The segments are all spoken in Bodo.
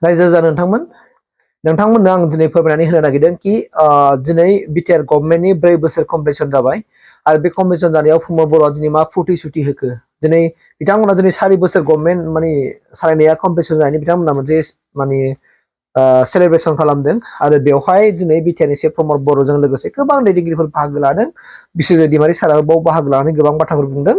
रायजो राजा नोंथांमोननो आं दिनै फोरमायनानै होनो नागिरदों कि दिनै बिटिआर गभर्नमेन्टनि 4 बोसोर कमप्लिसन जाबाय आरो बे कमप्लिसन जानायाव प्रमद बर'आ दिनै मा फुर्ति सुति होखो दिनै बिथांमोना दिनै 4 बोसोर गभर्नमेन्ट माने सालायनाया कमप्लिसन जानायनि बिथांमोना मोनसे माने सेलिब्रेसन खालामदों आरो बेवहाय दिनै बिटिआरनि से प्रमद बर'जों लोगोसे गोबां दैदेनगिरिफोर बाहागो लादों बिश्वजित दैमारि साराबो बाव बाहागो लानानै गोबां बाथ्राफोर बुंदों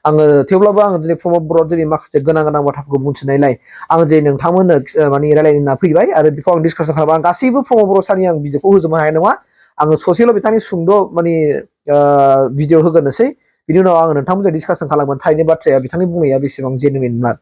आङो थेवब्लाबो आं दिनै प्रमद बर'आ दिनै माखासे गोनां बाथ्राफोरखौ बुंथिनायलाय आं जे नोंथांमोननो माने रायलायनो होनना फैबाय आरो बेखौ आं डिसकासन खालामो आं गासैबो प्रमद बर' सारनि आं भिडिअखौ होजोबनो हानाय नङा आङो ससेल' बिथांनि सुंद' माने भिडिअ होग्रोनोसै बिनि उनाव आङो नोंथांमोनजों डिसकासन खालामगोन थारैनो बाथ्राया बिथांनि बुंनाया बेसेबां जेनुइनमोन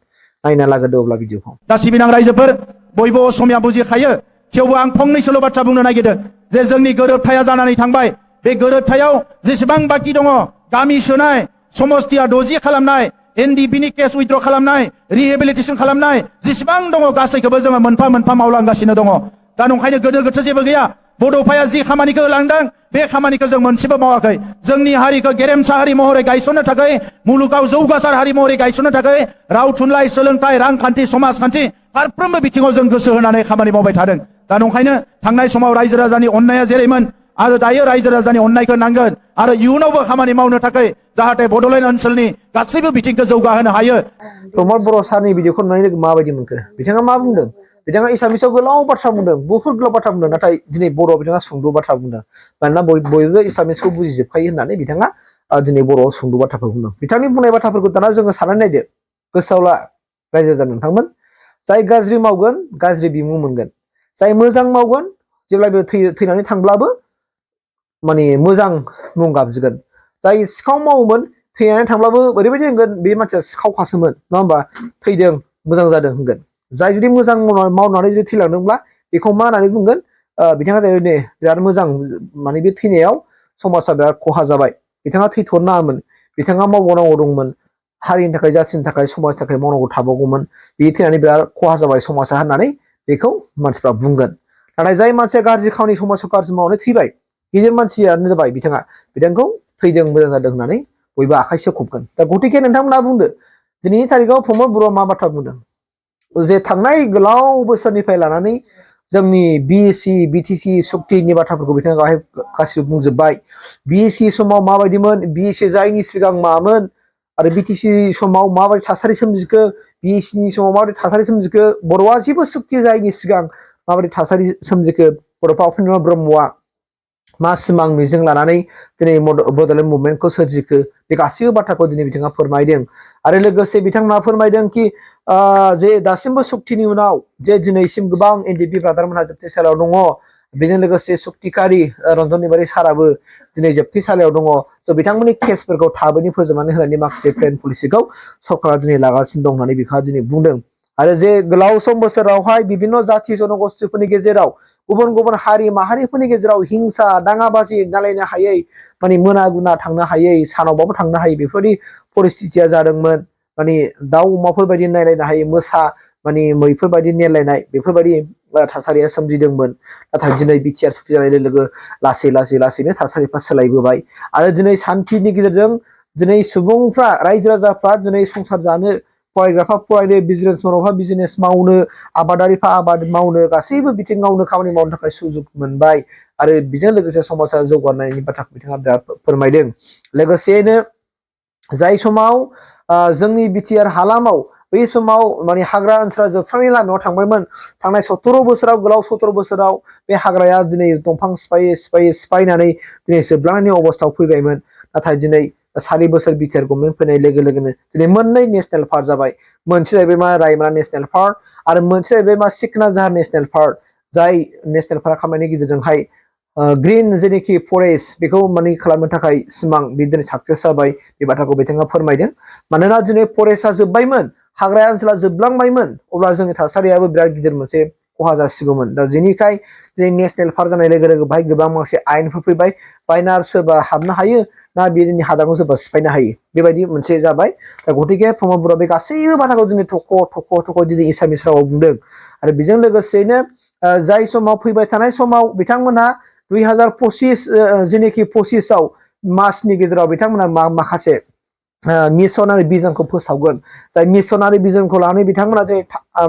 नायना लागोदो अब्ला भिडिअखौ गासिबो नां रायजोफोर बयबो असमिया बुजिखायो थेवबो आं फंनैसोल' बाथ्रा बुंनो नागिरदों जे जोंनि गोरोबथाया जानानै थांबाय बे गोरोबथायाव जेसेबां बाखि दङ गामि सोनाय समस्तिया द'जि खालामनाय एनडिपिनि केस उइथड्र खालामनाय रिहेबिलिटेसन खालामनाय जेसेबां दङ गासैखौबो जोङो मोनफा मोनफा मावलांगासिनो दङ दा नंखायनो गोनो गोथो जेबो गैया बड'फाया जि खामानिखौ होलांदों बे खामानिखौ जों मोनसेबो मावाखै जोंनि हारिखौ गेरेमसा हारि महरै गायसननो थाखाय मुलुगाव जौगासार हारि महरै गायसननो थाखाय राव थुनलाइ सोलोंथाइ रांखान्थि समाजखान्थि फारफ्रोमबो बिथिङाव जों गोसो होनानै खामानि मावबाय थादों दा नंखायनो थांनाय समाव रायजो राजानि अननाया जेरैमोन आरो दायो रायजो राजानि अननायखौ नांगोन आरो इयुनावबो खामानि मावनो थाखाय जाहाथे बड'लेण्ड ओनसोलनि गासैबो बिथिंखौ जौगाहोनो हायो। प्रमद बर' सारनि भिडिअखौ नुनानै माबायदि मोनखो बिथाङा मा बुंदों बिथाङा एसामिसाव गोलाव बाथ्रा बुंदों बुहुत गोलाव बाथ्रा बुंदों नाथाय दिनै बर'आव बिथाङा सुंद' बाथ्रा बुंदों मानोना बयबो एसामिसखौ बुजिजोबखायो होननानै बिथाङा दिनै बर'आव सुंद' बाथ्राफोर बुंदों बिथांनि बुंनाय बाथ्राफोरखौ दाना जोङो साननानै नायदो गोसोआव ला रायजो राजा नोंथांमोन जाय गाज्रि मावगोन गाज्रि बिमुं मोनगोन जाय मोजां मावगोन जेब्लाबो थैनानै थांब्लाबो माने मोजां मुं गाबज्रिगोन जाय सिखाव मावोमोन थैनानै थांब्लाबो ओरैबायदि होनगोन बे मानसिया सिखावखासोमोन नङा होमबा थैदों मोजां जादों होनगोन जाय जुदि मोजां मावनानै जुदि थैलांदोंब्ला बेखौ मा होननानै बुंगोन बिथाङा जाहैबाय नै बिराद मोजां माने बे थैनायाव समाजा बिराद खहा जाबाय बिथाङा थैथ'नो नाङामोन बिथाङा मावबावनांगौ दंमोन हारिनि थाखाय जाथिनि थाखाय समाजनि थाखाय मावनांगौ थाबावगौमोन बे थैनानै बिराद खहा जाबाय समाजा होननानै बेखौ मानसिफ्रा बुंगोन नाथाय जाय मानसिया गाज्रि खामानि समाजाव गाज्रि मावनानै थैबाय गिदिर मानसियानो जाबाय बिथांखौ थैदों मोजां जादों होननानै बयबो आखाइ सोबख'बगोन दा गतिके नोंथांमोना बुंदो दिनैनि थारिखआव प्रमद बर'आ मा बाथ्रा बुंदों जे थांनाय गोलाव बोसोरनिफ्राय लानानै जोंनि बिएसि बिटिसि सुक्तिनि बाथ्राफोरखौ बिथाङा गाहाय गासिबो बुंजोब्बाय बिएसि समाव माबायदिमोन बिएसि जायैनि सिगां मामोन आरो बिटिसि समाव माबायदि थासारि सोमजिखो बिएसिनि समाव माबायदि थासारि सोमजिखो बर'आ जेबो सुक्ति जायैनि सिगां माबायदि थासारि सोमजिखो बड'फा उपेन्द्र ब्रह्मआ मा सिमां मिजिं लानानै दिनै बड'लेण्ड मुभमेन्टखौ सोरजिखो बे गासैबो बाथ्राखौ दिनै बिथाङा फोरमायदों आरो लोगोसे बिथांमोना फोरमायदों कि जे दासिमबो सुक्तिनि उनाव जे दिनैसिम गोबां एनडिपि ब्रादारमोनहा जोबथेसालियाव दङ बेजों लोगोसे सुक्तिकारि रन्जन दैमारि साराबो दिनै जोबथेसालियाव दङ स' बिथांमोननि केसफोरखौ थाबैनो फोजोबनानै होनायनि माखासे प्लेन पलिसिखौ सरकारा दिनै लागासिनो दं होननानै बिथाङा दिनै बुंदों आरो जे गोलाव सम बोसोरावहाय बिभिन्न जाथि जनगोष्ठीफोरनि गेजेराव गुबुन गुबुन हारि माहारिफोरनि गेजेराव हिंसा दाङाबाजि नालायनो हायै माने मोना गुना थांनो हायै सानावबाबो थांनो हायै बेफोरबायदि परिस्थितिया जादोंमोन माने दाउ अमाफोर बायदि नायलायनो हायै मोसा माने मैफोर बायदि नेलायनाय बेफोरबायदि थासारिया सोमजिदोंमोन नाथाय दिनै बिटिआर सुक्ति जानाय लोगो लासैनो थासारिफ्रा सोलायबोबाय आरो दिनै सान्थिनि गेजेरजों दिनै सुबुंफ्रा रायजो राजाफ्रा दिनै संसार जानो फरायग्राफ्रा फरायनो बिजनेस मावग्राफ्रा बिजनेस मावनो आबादारिफ्रा आबाद मावनो गासैबो बिथिङावनो खामानि मावनो थाखाय सुजुग मोनबाय आरो बेजों लोगोसे समाजा जौगानायनि बाथ्राखौ बिथाङा बिराद फोरमायदों लोगोसेनो जाय समाव जोंनि बिटिआर हालामाव बै समाव माने हाग्रा ओनसोला जोबस्रांनायनि लामायाव थांबायमोन थांनाय 17 बोसोराव गोलाव 17 बोसोराव बे हाग्राया दिनै दंफां सिफायनानै दिनै जोबलांनायनि अबस्थायाव फैबायमोन नाथाय दिनै 4 बोसोर बिटिआर गभर्नमेन्ट फैनाय लोगो लोगोनो दिनै मोननै नेसनेल पार्क जाबाय मोनसे जाहैबाय मा रायमना नेसनेल पार्क आरो मोनसे जाहैबाय मा सिखना जाहार नेसनेल पार्क जाय नेसनेल पार्क खालामनायनि गेजेरजोंहाय ग्रीन जेनेखि फरेस्ट बेखौ माने खालामनो थाखाय सिमां बे दिनै साक्सेस जाबाय बे बाथ्राखौ बिथाङा फोरमायदों मानोना दिनै फरेस्टआ जोबबायमोन हाग्राया ओनसोला जोबलांबायमोन अब्ला जोंनि थासारियाबो बिराद गिदिर मोनसे खहा जासिगौमोन दा जेनिखाय दिनै नेसनेल पार्क जानाय लोगो लोगो बाहाय गोबां माखासे आयेनफोर फैबाय बायना सोरबा हाबनो हायो ना बेनि हादाबखौ सोरबा सिफायनो हायो बेबायदि मोनसे जाबाय दा गतिके प्रमद बर'आ बे गासैबो बाथ्राखौ दिनै थख' दिनै एसामिस रावाव बुंदों आरो बेजों लोगोसेनो जाय समाव फैबाय थानाय समाव बिथांमोनहा 2025 जेनेखि 25आव मार्चनि गेजेराव बिथांमोना माखासे मिशनारि भिजनखौ फोसावगोन जाय मिशनारि भिजनखौ लानानै बिथांमोना जे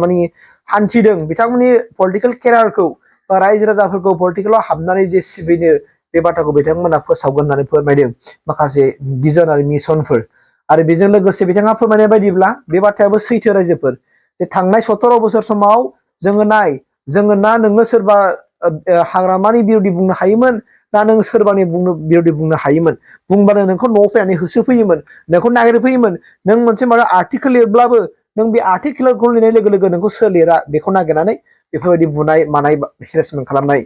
माने हान्थिदों बिथांमोननि पलिटिकेल केरियारखौ बा रायजो राजाफोरखौ पलिटिकेलाव हाबनानै जे सिबिनो बे बाथ्राखौ बिथांमोना फोसावगोन होननानै फोरमायदों माखासे भिजन आरो मिशनफोर आरो बेजों लोगोसे बिथाङा फोरमायनाय बायदिब्ला बे बाथ्रायाबो सैथो रायजोफोर जे थांनाय 17 बोसोर समाव जोङो ना नोङो सोरबा हाग्रामानि बिरोधि बुंनो हायोमोन ना नों सोरबानि बिरोधि बुंनो हायोमोन बुंबानो नोंखौ न'आव फैनानै होसोफैयोमोन नोंखौ नागिरफैयोमोन नों मोनसे माबा आर्टिकेल लिरब्लाबो नों बे आर्टिकेलखौ लिरनाय लोगो लोगो नोंखौ सोर लिरा बेखौ नागिरनानै बेफोरबायदि बुनाय मानाय हेरेसमेन्ट खालामनाय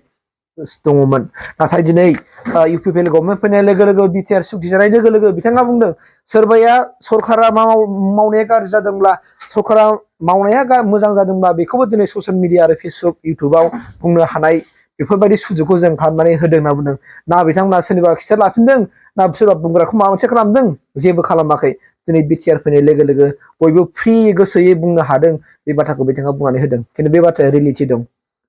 दङमोन नाथाय दिनै इउपिपिएल गभर्नमेन्ट फैनाय लोगो लोगो बिटिआर सुक्ति जानाय लोगो लोगो बिथाङा बुंदों सोरबाया सरकारा मावनाया गाज्रि जादोंब्ला सरकारा मावनाया मोजां जादोंब्ला बेखौबो दिनै ससियेल मिडिया आरो फेसबुक इउटुबाव बुंनो हानाय बेफोरबायदि सुजुगखौ जों खालामनानै होदों होनना बुंदों ना बिथांमोना सोरनिबा खिथेर लाफिनदों ना सोरबा बुंग्राखौ माबा मोनसे खालामदों जेबो खालामाखै दिनै बिटिआर फैनाय लोगो लोगो बयबो फ्रि गोसोयै बुंनो हादों बे बाथ्राखौ बिथाङा बुंनानै होदों खिन्थु बे बाथ्राया रियेलिटि दं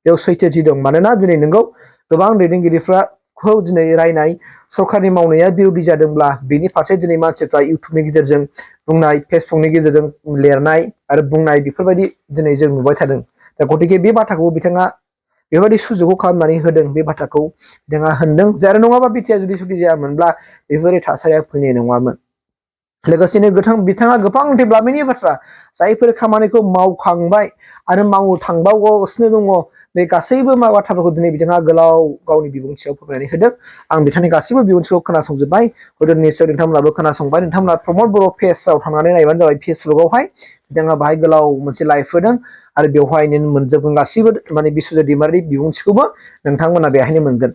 बेयाव सैथोथि दं मानोना दिनै नोंगौ गोबां दैदेनगिरिफ्राखौ दिनै रायनाय सरकारनि मावनाया बिरोधि जादोंब्ला बेनि फारसे दिनै मानसिफ्रा इउटुबनि गेजेरजों बुंनाय फेसबुकनि गेजेरजों लिरनाय आरो बुंनाय बेफोरबायदि दिनै जों नुबाय थादों दा गतिके बे बाथ्राखौ बिथाङा बेबायदि सुजुगखौ खालामनानै होदों बे बाथ्राखौ बिथाङा होनदों आरो नङाबा बिटिआर जुदि सुक्ति जायामोनब्ला बेफोरबायदि थासारिया फैनाय नङामोन लोगोसेनो बिथाङा गोबां डेभेलपमेन्टनि बाथ्रा जायफोर खामानिखौ मावखांबाय आरो मावनो थांबावगासिनो दङ बे गासैबो बाथ्राफोरखौ दिनै बिथाङा गोलाव गावनि बिबुंथियाव फोरमायनानै होदों आं बिथांनि गासैबो बिबुंथिखौ खोनासंजोब्बाय हयथ' निसय नोंथांमोनाबो खोनासंबाय नोंथांमोना प्रमद बर' पेजआव थांनानै नायबानो जाबाय फेसबुकआवहाय बिथाङा बाहाय गोलाव मोनसे लाइभ होदों आरो बेवहाय मोनजोबगोन गासैबो माने बिस्वजित दैमारिनि बिबुंथिखौबो नोंथांमोना बेहायनो मोनगोन